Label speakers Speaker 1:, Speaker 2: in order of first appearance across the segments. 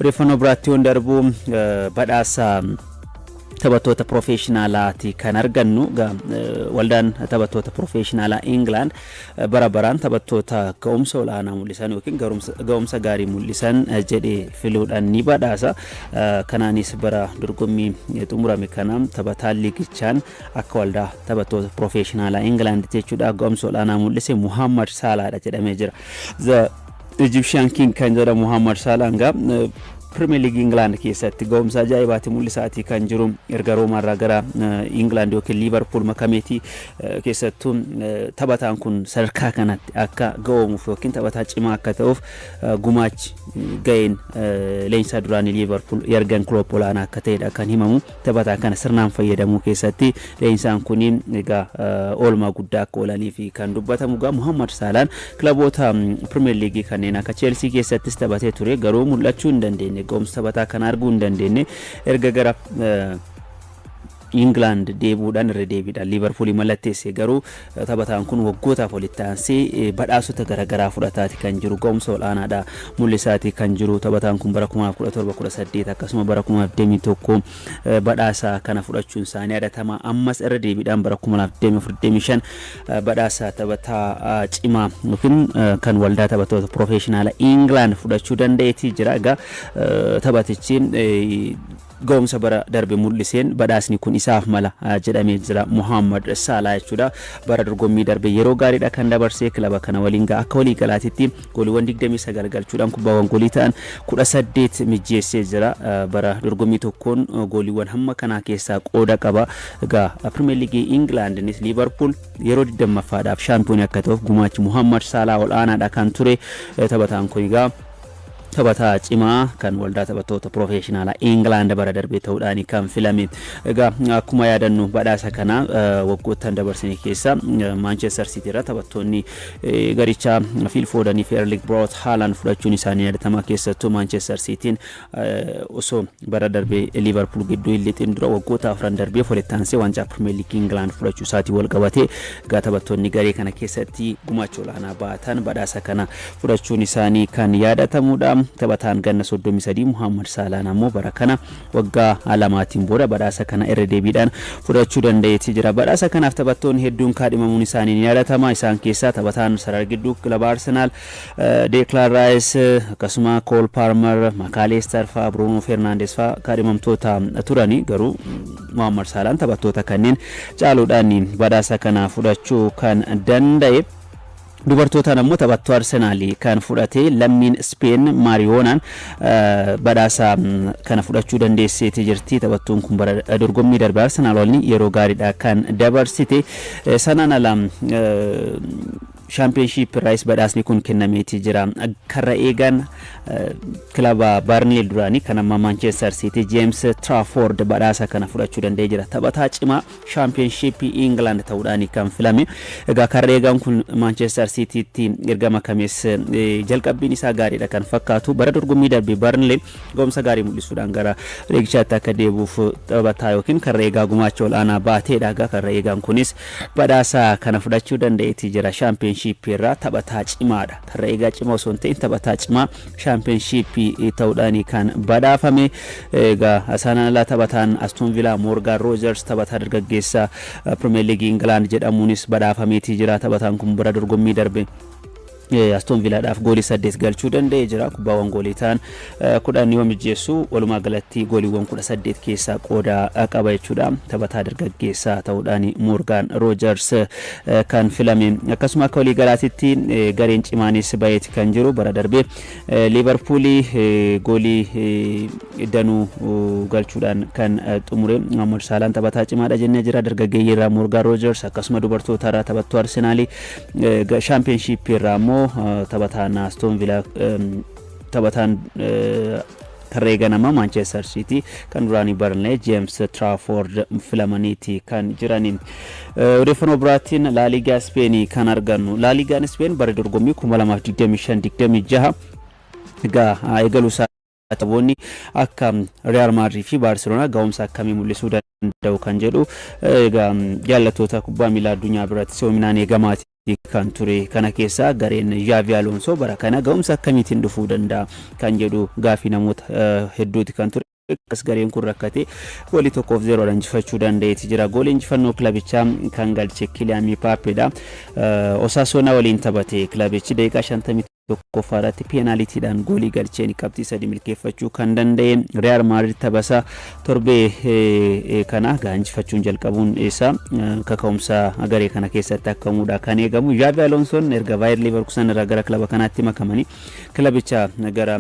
Speaker 1: Odeeffannoo biraatti yoon darbu, badhaasa taphattoota piroofeeshinaalaati kan argannu. Waldaan taphattoota piroofeeshinaalaa Ingilaand bara baraan taphattoota ga'umsa olaanaa mul'isan yookiin ga'umsa gaarii mul'isan jedhee filuudhaan ni badhaasa. Kanaanis bara dorgommii xumurame kana taphataan liigichaan akka waldaa taphattoota piroofeeshinaalaa Ingilaand jechuudha ga'umsa olaanaa mul'ise Muhammad Saalaadha jedhamee jira. The Egyptian King kan jedhamu Muhammad Saalaan gaa Premier League England keessatti ga'umsa ajaa'ibaati mul'isaatii kan jiru. Erga Roomaarraa gara England yookiin Liverpool makameetii, keessattuu taphataan kun sadarkaa kanatti akka ga'oomuuf yookiin taphataa cimaa akka ta'uuf gumaachi ga'een leenjisaa duraanii Liverpool Jurgen Klopp olaanaa akka ta'edha kan himamu. Taphataa kana sirnaan fayyadamuu keessatti leenjisaan kun egaa oolmaa guddaa akka oolanii fi kan dubbatamu. Egaa Muhammad Saalaan kilaboota Premier League kanneen akka Chelsea keessattis taphatee ture, garuu mul'achuu hin dandeenye, ga'umsa taphataa kana arguu hin dandeenye. Erga gara England deebi'uudhaan irra deebiidhaan Liverpool mallatteesse, garuu taphataan kun waggootaaf walitti aansee badhaasota garaagaraa fudhataati kan jiru, ga'umsa olaanaadha mul'isaati kan jiru. Taphataan kun bara 2017, 18 akkasuma bara 2021 badhaasa kana fudhachuun isaanii yaadatamaa. Ammas irra deebiidhaan bara 2024, 25 badhaasa taphataa cimaa yookiin kan waldaa taphattoota piroofeeshinaala England fudhachuu danda'eetii jira. Egaa taphatichi ga'umsa bara darbe mul'iseen badhaasni kun isaaf mala jedhamee jira, Muhammad Salah jechuudha. Bara dorgommii darbe yeroo gaariidha kan dabarsee kilaba kana waliin. Akka walii galaatitti gooliiwwan 29 galchuudhaan kubbaawwan goolii ta'an 18 mijjeessee jira. Bara dorgommii tokkoon gooliiwwan hamma kanaa keessaa qooda qaba. Egaa Premier League Englandinis Liverpool yeroo 20ffaadhaaf shaampiyoonii akka ta'uuf gumaachi Muhammad Salah ol'aanaadha kan ture. Taphataan kun egaa taphataa cimaa kan waldaa taphattoota piroofeeshinaalaa England bara darbee ta'uudhaan kan filame. Egaa akkuma yaadannu badhaasa kana waggoottan dabarsine keessa Manchester City irra taphattoonni garichaa Phil Foden fi Erling Braut Haaland fudhachuun isaanii yaadatama. Keessattuu Manchester Cityin osoo bara darbee Liverpool gidduu hin lixin dura waggoota 4 darbee walitti aansee waancaa Premier League England fudhachuu isaatii wal qabatee, egaa taphattoonni garee kana keessatti gumaacha olaanaa baatan badhaasa kana fudhachuun isaanii kan yaadatamudha. Taphataan ganna 33 Muhammad Saalaan ammoo bara kana waggaa 2n booda badhaasa kana irra deebiidhaan fudhachuu danda'eeti jira. Badhaasa kanaaf taphattoonni hedduun kaadhimamuun isaanii ni yaadatama. Isaan keessaa taphataan sarara gidduu kilaba Arsenaal Declan Rice, akkasuma Cole Palmer, Mac Allister fa'aa, Bruno Fernandes fa'aa kaadhimamtoota turani, garuu Muhammad Saalaan taphattoota kanneen caaluudhaan badhaasa kana fudhachuu kan danda'e. Dubartootaan ammoo taphattuu Arsenaalii kan fudhate lammiin Speen Maariyoonaan badhaasa kana fudhachuu dandeesseeti jirti. Taphattuun kun bara dorgommii darbe Arsenaal waliin yeroo gaariidha kan dabarsite. Sanaan ala Championship irraayis badhaasni kun kennameeti jira. Karra eegaan kilaba Burnley duraanii kan amma Manchester City James Trafford badhaasa kana fudhachuu danda'ee jira. Taphataa cimaa Championship England ta'uudhaan kan filame. Egaa karra eegaan kun Manchester Citytti erga makamees jalqabbiin isaa gaariidha kan fakkaatu. Bara dorgommii darbe Burnley ga'umsa gaarii mul'isuudhaan gara liigichaatti akka deebi'uuf taphataa yookiin karra eegaa gumaacha olaanaa baateedha. Egaa karra eegaan kunis badhaasa kana fudhachuu danda'eeti jira. Championship irraa taphataa cimaadha. Karra eegaa cimaa osoo hin ta'in taphataa cimaa Championship ta'uudhaan kan badhaafame. Egaa sanaan alaa taphataan Aston Villa Morgan Rogers taphataa dargaggeessa Premier League England jedhamuunis badhaafameeti jira. Taphataan kun bara dorgommii darbe Aston Villaadhaaf goolii 8 galchuu danda'ee jira. Kubbaawwan goolii ta'an 10 yoo mijeessu, walumaa galatti gooliiwwan 18 keessaa qooda qaba jechuudha. Taphataa dargaggeessaa ta'uudhaan Morgan Rogers kan filame. Akkasuma akka walii galaatitti gareen cimaanis baheeti kan jiru. Bara darbee Liverpoolii goolii danuu galchuudhaan kan xumure Mohammad Saalaan taphataa cimaadha jennee jira. Dargaggeeyyii irraa Morgan Rogers, akkasuma dubartoota irraa taphattuu Arsenaalii, Championship irraa immoo taphataan Aston Villa, taphataan karra eegaa Manchester City kan duraanii Burnley James Trafford filamaniiti kan jirani. Odeeffannoo biraatiin Laaligaa Speenii kan argannu. Laaligaan Speen bara dorgommii 2025-26 egaa eegaluu isaa taphoonni akka Real Madrid fi Barcelona ga'umsa akkamii mul'isuu danda'u kan jedhu egaa jaallattoota kubbaa miilaa addunyaa biratti si'oominaan eegamaati Kan ture kana keessaa gareen Xavi Alonso bara kana ga'umsa akkamiitiin dhufuu danda'a kan jedhu gaafii namoota hedduuti kan ture. Akkas gareen kun rakkate goolii 1-0 injifachuu danda'eeti jira. Goolii injifannoo kilabichaa kan galche Kylian Mbappeedha. Osasuna waliin taphate kilabichi daqiiqaa 51ffaa irratti peenaalitiidhaan goolii galcheen qabxii 3 milkeeffachuu kan danda'e. Real Madrid taphasaa torbee kana injifachuun jalqabuun isaa kaka'umsa garee kana keessatti akka uumuudha kan eegamu. Xavi Alonsoon erga Bayer Leverkusen irraa gara kilaba kanaatti makamanii kilabicha gara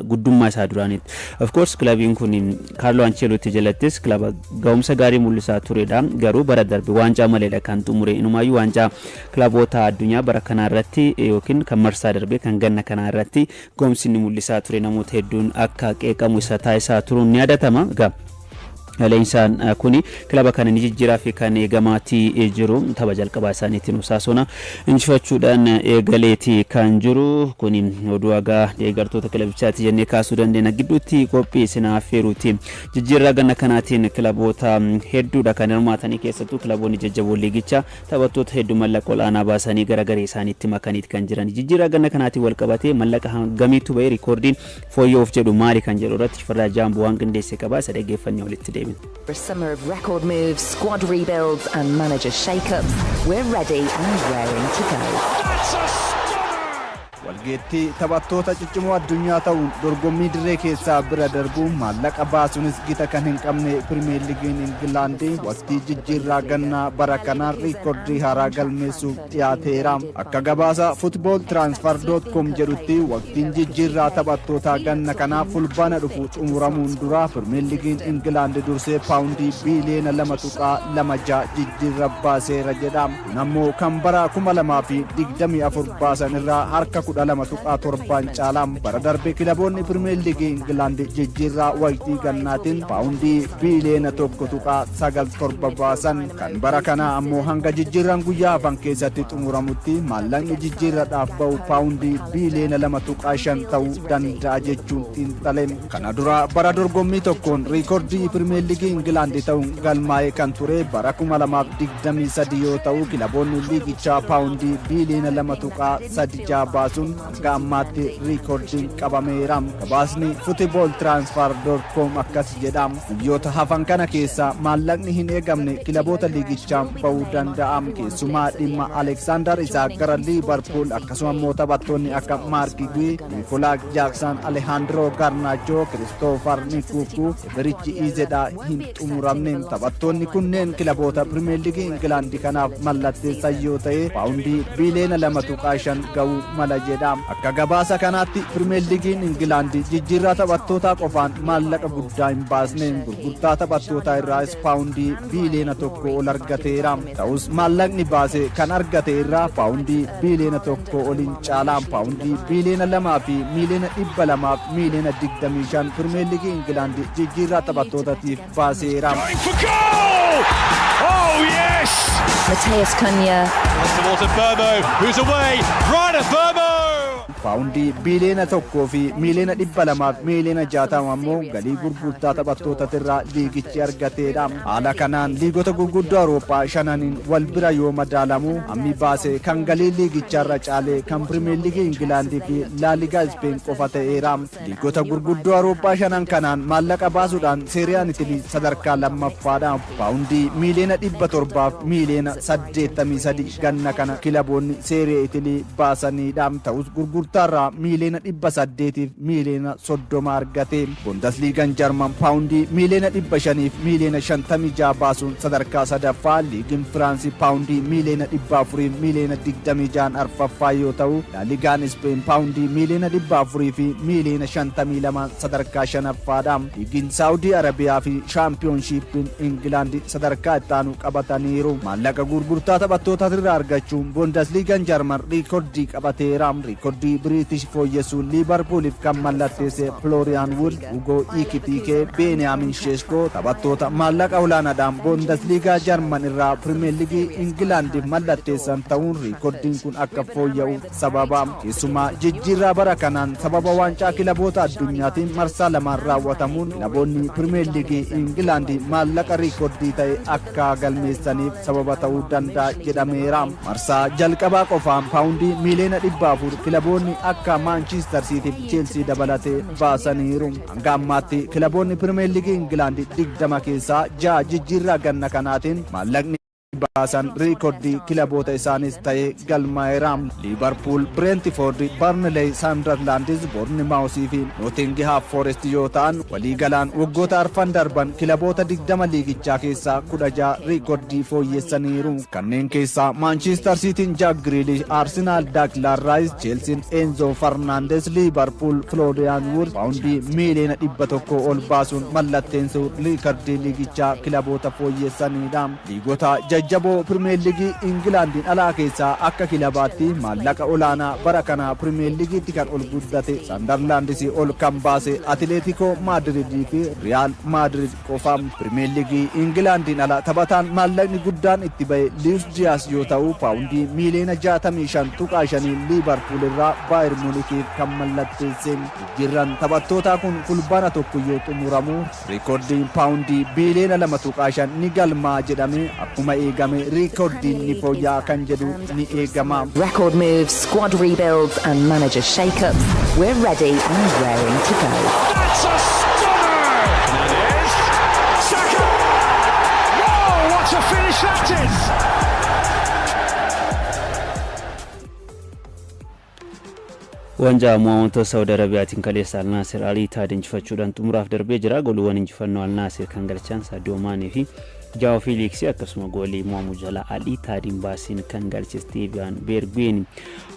Speaker 1: guddummaa isaa duraanitti. Of course, kilabiin kun Carlo Ancelotti jalattis kilaba ga'umsa gaarii mul'isaa turedha. Garuu bara darbe waancaa maleedha kan xumure. Inumaayyuu waancaa kilaboota addunyaa bara kanaa irratti yookiin kan marsaa darbe kan ganna kanaa irratti ga'umsi inni mul'isaa ture namoota hedduun akka qeeqamu isa taasisaa turuun ni yaadatama. Egaa leenjisaan kuni kilaba kana ni jijjiiraa fi kan eegamaatii jiru. Tapha jalqabaa isaaniitiin Osasuna injifachuudhaan eegaleeti kan jiru. Kuni oduu hagaa deeggartoota kilabichaati jennee kaasuu dandeenya. Gidduutti qophii isin affeeruuti. Jijjiirraa ganna kanaatiin kilaboota hedduudha kan hirmaatanii, keessattuu kilaboonni jajjaboo liigichaa taphattoota hedduu mallaqa olaanaa baasanii gara garee isaaniitti makaniiti kan jiran. Jijjiirraa ganna kanaatiin wal qabatee mallaqa hangamiitu bahee, rikoordiin fooyya'uuf jedhu maali kan jedhu irratti Shifarraa Jaamboo waan qindeesse qabaa. Isa dhaggeeffannee walitti deebina.
Speaker 2: A summer of record moves, squad rebuilds, and manager shake-ups. We're ready and raring to go.
Speaker 3: That's a stunner!
Speaker 4: Walgeettii taphattoota ciccimoo addunyaa ta'uun dorgommii dirree keessaa bira darbuun maallaqa baasuunis gita kan hin qabne Pirimeer Liigiin Ingilaandii waqtii jijjiirraa gannaa bara kanaan riikordii haaraa galmeessuuf dhiyaateera. Akka gabaasa footballtransfer.com jedhutti, waqtiin jijjiirraa taphattootaa ganna kanaa Fulbaana dhufu xumuramuun dura Pirimeer Liigiin Ingilaandi dursee paawundii biiliyoona 2.26 jijjiirra baaseera jedha. Kun ammoo kan bara 2024 baasan irraa harka 12.7n caalaa. Bara darbe kilaboonni Pirimeer Liigii Ingilaand jijjiirraa waqtii gannaatiin paawundii biiliyoona 1.97 baasan. Kan bara kanaa ammoo hanga jijjiirraan guyyaa hafan keessatti xumuramutti maallaqni jijjiirradhaaf ba'u paawundii biiliyoona 2.5 ta'uu danda'a jechuun xiinxale. Kana dura bara dorgommii tokkoon riikordii Pirimeer Liigii Ingilaand ta'uun galmaa'ee kan ture bara 2023 yoo ta'u, kilaboonni liigichaa paawundii biiliyoona 2.36 baasuun hanga ammaatti riikordiin qabameera. Gabaasni footballtransfer.com akkas jedha. Guyyoota hafan kana keessa maallaqni hin eegamne kilaboota liigichaa ba'uu danda'a. Keessumaa dhimma Aleksaandar Isaak gara Liibarpuul, akkasuma immoo taphattoonni akka Maark Guehi, Nikolaa Jaaksan, Alejandro Garnacho, Kiristoofar Nkunku, Eberechi Ezeedha hin xumuramne. Taphattoonni kunneen kilaboota Pirimeer Liigii Ingilaandi kanaaf mallatteessan yoo ta'e, paawundii biiliyoona 2.5 ga'uu mala jedha. Akka gabaasa kanaatti Pirimeer Liigiin Ingilaandi jijjiirraa taphattootaa qofaan maallaqa guddaa hin baasne. Gurgurtaa taphattootaa irraas paawundii biiliyoona 1 ol argateera. Ta'us maallaqni baase kan argate irraa paawundii biiliyoona 1 oliin caalaa, paawundii biiliyoona 2 fi miiliyoona 200f miiliyoona 25 Pirimeer Liigii Ingilaandi jijjiirraa taphattootaatiif baaseera.
Speaker 3: Going for goal! Oh, yes!
Speaker 2: Mateus Cunha.
Speaker 3: Towards Mbeumo, who's away. Right at Mbeumo!
Speaker 4: Paawundii biiliyoona 1 fi miiliyoona 200f miiliyoona 60 ammoo galii gurgurtaa taphattootatirraa liigichi argateedha. Haala kanaan liigota gurguddoo Awurooppaa shananiin wal bira yoo madaalamu, hammi baase kan galii liigicharra caalee kan Pirimeer Liigii Ingilaandii fi Laaligaa Ispeen qofa ta'eera. Liigota gurguddoo Awurooppaa shanan kanaan maallaqa baasuudhaan Seeriyaan Itilii sadarkaa lammaffaadha. Paawundii miiliyoona 700f miiliyoona 83 ganna kana kilaboonni Seeriyaa Itilii baasanidha. Ta'us gurgurtaarraa miiliyoona 800f miiliyoona 30 argate. Bundesliigaan Jarman paawundii miiliyoona 500f miiliyoona 56 baasuun sadarkaa sadaffaa, liigiin Firaansii paawundii miiliyoona 400f miiliyoona 26 arfaffaa yoo ta'u, Laaligaan Ispeen paawundii miiliyoona 400 fi miiliyoona 52 sadarkaa shanaffaadha. Liigiin Saawudii Arabiyaa fi Shaampiyoonshiippiin Ingilaandi sadarkaa ittaanu qabataniiru. Maallaqa gurgurtaa taphattoota irraa argachuun Bundesliigaan Jarman riikordii qabateera. Riikordii Biriitish fooyyessuun Liibarpuuliif kan mallatteesse Florian Wirtz, Hugo Ekitike, Benjamin Sesko taphattoota maallaqa olaanaadhaan Bundesliigaa Jarman irraa Pirimeer Liigii Ingilaandiif mallatteessan ta'uun riikordiin kun akka fooyya'uuf sababa. Keessumaa jijjiirraa bara kanaan sababa waancaa kilaboota addunyaatiin marsaa lamaan raawwatamuun kilaboonni Pirimeer Liigii Ingilaandii maallaqa riikordii ta'e akka galmeessaniif sababa ta'uu danda'a jedhameera. Marsaa jalqabaa qofaan paawundii miiliyoona 400 kilaboonni akka Maanchiistar Siitiif Cheelsii dabalatee baasaniiru. Hanga ammaatti kilaboonni Pirimeer Liigii Ingilaandii 20 keessaa ja'a jijjiirraa ganna kanaatiin maallaqni baasan riikordii kilaboota isaanis ta'ee galmaa'eera. Liibarpuul, Bireentifoord, Barnley, Saandarlaandis, Boornimaawusii fi Nootingihaam Foorest yoo ta'an, waliigalaan waggoota arfan darban kilaboota 20 liigichaa keessaa 16 riikordii fooyyessaniiru. Kanneen keessaa Maanchiistar Siitiin Jaak Giriilish, Arsenaal Daaklaan Raayis, Cheelsiin Enzo Farnaandes, Liibarpuul Flooriyaan Wirtz paawundii miiliyoona 100 ol baasuun mallatteessuu riikordii liigichaa kilaboota fooyyessanidha. Liigota jajjaboo Pirimeer Liigii Ingilaandiin alaa keessaa akka kilabaatti maallaqa olaanaa bara kana Pirimeer Liigiitti kan ol guddate Sandarlaandis ol kan baase Atileetikoo Maadridii fi Riyaal Maadrid qofa. Pirimeer Liigii Ingilaandiin ala taphataan maallaqni guddaan itti ba'e Luis Diyaas yoo ta'u, paawundii miiliyoona 65.5 Liibarpuul irraa Baayir Muunikiif kan mallatteesse. Jijjiirraan taphattootaa kun Fulbaana 1 yoo xumuramu riikoordiin paawundii biiliyoona 2.5 ni galmaa jedhame akkuma eegame riikoordiin ni fooyya'a kan jedhu ni eegama.
Speaker 2: Record moves, squad rebuilds, and manager shake-ups. We're ready and raring to go.
Speaker 3: That's a stunner! Fernandes. Saka! Whoa, what a finish that is!
Speaker 1: Wanjaa mo'amtoota Saawud Arabiyaatiin kaleessa Alnaasir Alii Taad injifachuudhaan xumuraaf darbee jira. Gooliiwwan injifannoo Alnaasir kan galchan Saadiyoo Maanee fi Jaawo Fiiliksii, akkasuma goolii mo'amuu jala Alii Taadiin baasiin kan galche Steeviyan Beergween.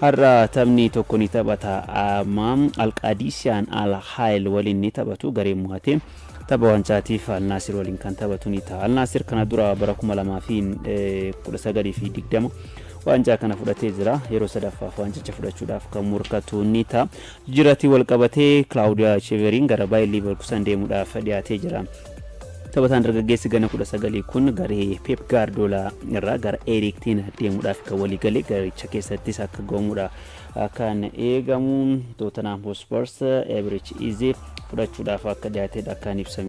Speaker 1: Har'a taphni tokko ni taphata. Amma Alqaadisiyaan Al Haayil waliin ni taphatu. Gareen mo'atee tapha wancaatiif Alnaasir waliin kan taphatu ni ta'a. Alnaasir kana dura bara 2019 fi 20 waancaa kana fudhatee jira. Yeroo sadaffaaf waancicha fudhachuudhaaf kan morkatu ni ta'a. Jijjiirratti wal qabatee Kilaawudiyaa Cheveriin gara Baayir Liiverkusen deemuudhaaf dhiyaatee jira. Taphataan dargaggeessi gana 19 kun garee Pep Gaardoolaa irraa gara Eriik Teen deemuudhaaf kan walii galee, garicha keessattis akka gahuudha kan eegamu. Tottenham Hotspurs Eberechi Eze fudhachuudhaaf akka dhiyaateedha kan ibsame.